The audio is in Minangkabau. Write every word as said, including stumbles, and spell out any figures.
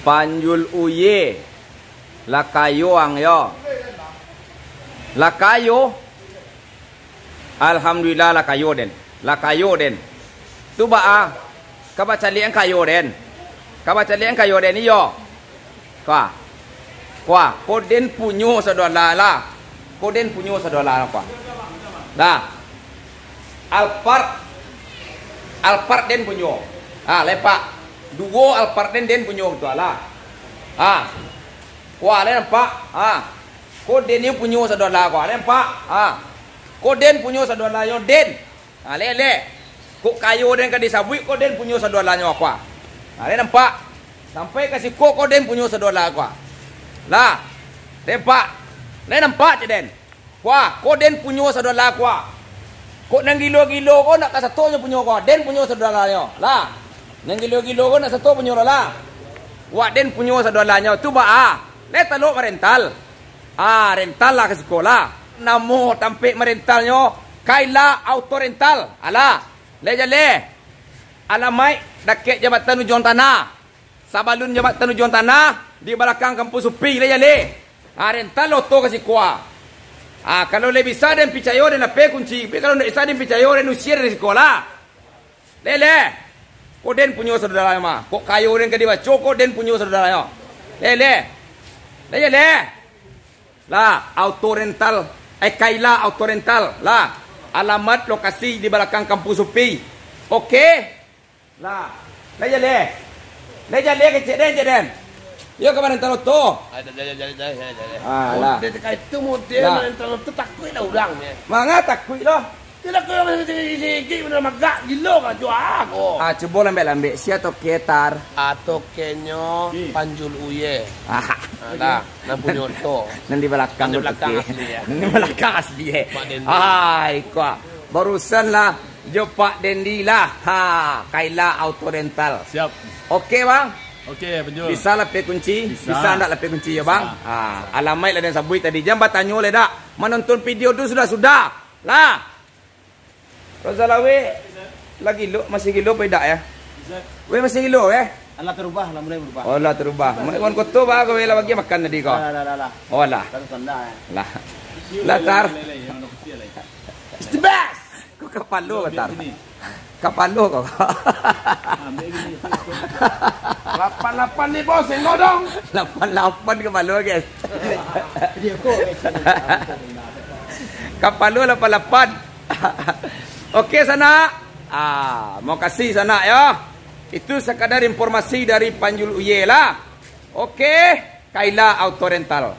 Panjul Uye, lah kayo ang yo. Lah kayo. Alhamdulillah, lah kayo den. Lah kayo den. Tu baa, ka bacaliak ang kayo den. Ka bacaliak ang kayo den, iyo. Kua. Kua, ko den punyo sadolah lah. Ko den punyo sadolah lah, kua. Lah. Alphard. Alphard den punyo. Ah, lepak. Duo Alphard den, den punyo gitu lah. Ah. Kua, lai nampak? Ah. Ko den nyo punyo sadolah, kua. Lai nampak? Ah. Ko den punyo sadolah nyo, den. Ha, leh, leh. Kok kayo den ka disabuik, ko den punyo sadolah nyo, kua. Ha, leh nampak? Sampai ka siko, ko den punyo sadolah, kua. Lah. Leh nampak? Leh nampak, cek den. Kua, ko den punyo sadolah, kua. Kok nan gilo-gilo ko nak ka sato nyo punyo, kua. Den punyo sadolah nyo. Lah. Nan gilo-gilo ko nak sato punyo lah. Wak den punyo sadolah nyo. Tu baa. Leh talok marental. Ah, rental lah ka siko lah. Namo tampek marentalnyo, Kaila Auto Rental. Alah, lai jaleh. Alamaik dakek Jambatan Ujuang Tanah. Sabalun Jambatan Ujuang Tanah, di balakang kampus UPI, lai jaleh. Ah, rental oto ka siko ah. Ah, kalau lai bisa den picayo, den lapeh kunci. Tapi kalau ndak bisa den picayo, den usia dari siko lah. Leh, leh. Ko den punyo sadolah mah. Kok kayo den ka dibaco, ko den punyo sadolah nyo. Leh, leh. Leh, leh. Lah, Auto Rental. Eh, Kaila Auto Rental. Lah. Alamat lokasi di balakang kampus UPI. Oke. Lah. Leh, leh. Leh, leh, kecek den, cek den. Yo, ka marental oto. Ah, dah, dah, dah, dah, dah, dah. Ah, lah. Model ka itu model. Lah. Marental oto takuik lah urang nyo. Manga takuik lo. Tidak kau masih sikit-sikit bana magak gilo ka jua ko. Ah, cubo lambek-lambek, sia toke tar. Ah, tokenyo Panjul Uye. Ah. Alah, nan punyo oto. Nan di balakang. Nan di balakang toke asli, ya. Nan di balakang asli, eh. Pak Dendi. Ai, kua. Barusan lah jo Pak Dendi lah. Ha, Kaila Auto Rental. Siap. Oke, Bang. Oke, Panjul. Bisa lapeh kunci? Bisa. Bisa ndak lapeh kunci yo, Bang? Bisa. Ha, alamaik lah den sabuik tadi. Jan batanyo lai dak. Manonton video tu sudah-sudah. Lah. Rozalawe lagi lo, masih gilo apa idak ya? Weh, masih gilo, eh? Alah terubah, lah mulai berubah. Oh, lah terubah. Mulai wan koto ba, kau lah bagi makan tadi kau. Lah, lah, lah, lah. Oh, lah. Lah. Lah, tar. It's the best. Kau kapalo, tar. Kapalo kau. Lapan lapan ni, bos, yang godong. Lapan lapan kapalo, guys. Kapalo lapan lapan. Oke, sanak. Ah, makasih, sanak, ya. Itu sekadar informasi dari Panjul Uye lah. Oke, Kaila Auto Rental.